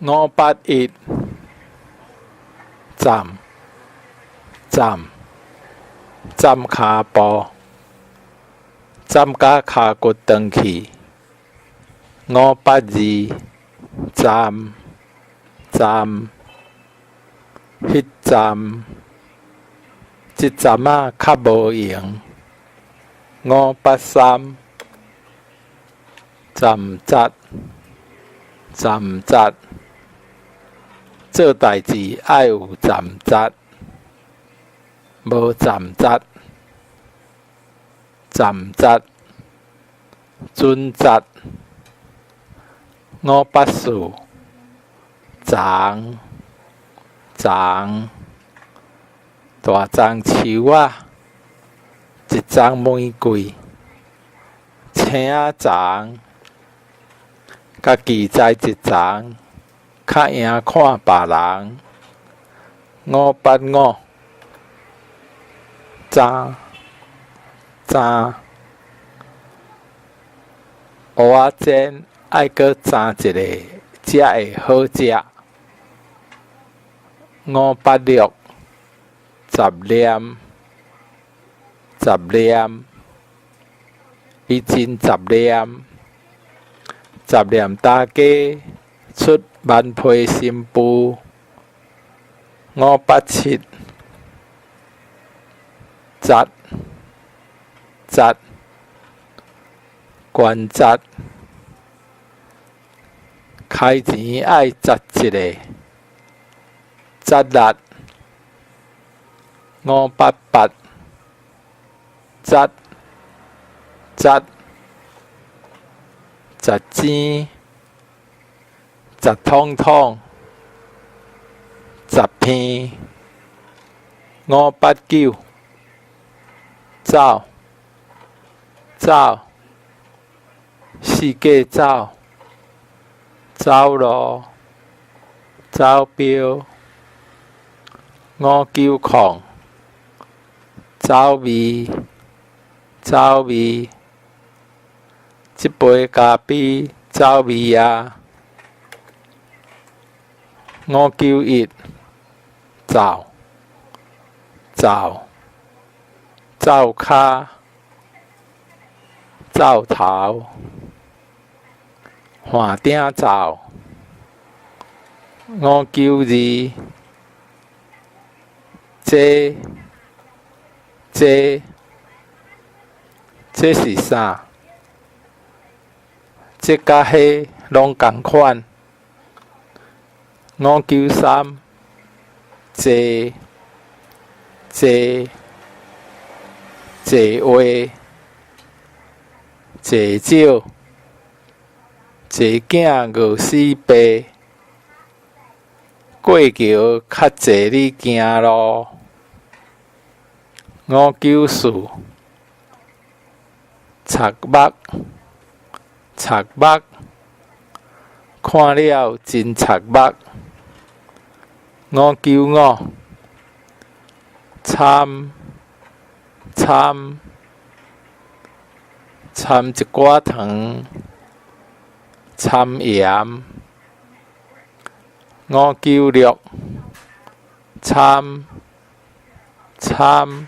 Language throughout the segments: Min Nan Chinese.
581，站，站，站跤步，站甲跤骨斷去。582，站，站，彼站，這站仔較無閒。583，站節，站節，做代誌愛有站節，無站節，站節，準節。584，叢，叢，大樟樹仔，一欉玫瑰，青仔叢，家己栽一叢，較贏看別人。585，早，早，蚵仔煎愛閣鏘一下，才會好食。586，雜念，雜念，伊真雜念，雜念大家出萬皮新婦。587，節，節，關節，開錢愛節一下，節力。588，節，節，節錢，節統統，十片。589，走，走，四界走，走路，走標。590，走味，走味，這杯咖啡走味矣。591，走，走，走跤，走頭，換鼎灶。592，這，這，這是啥？這佮彼攏仝款。593，坐，坐，坐話，坐少，坐囝餓死爸。過橋較濟你行路。594，賊目，賊目，看了真賊目。595，參，參，參一寡糖，參鹽。596，參，參，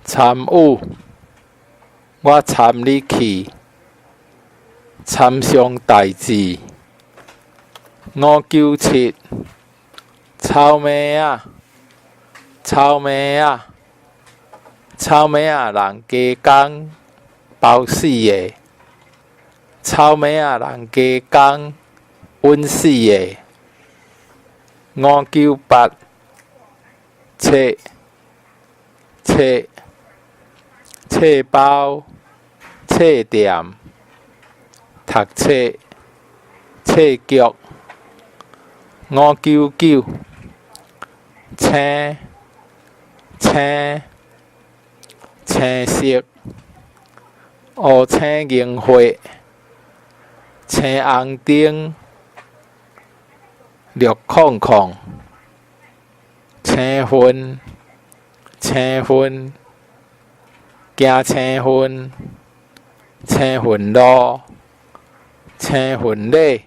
參與，我參你去，參詳代誌。597，草莓仔，草莓仔，草莓仔人加工包死的，草莓仔人加工穩死的。598，冊，冊，冊包，冊店，讀冊，冊局。599，青，青，青色，烏青銀花，青紅燈，600，青雲，青雲，行青雲，青雲路，青雲里。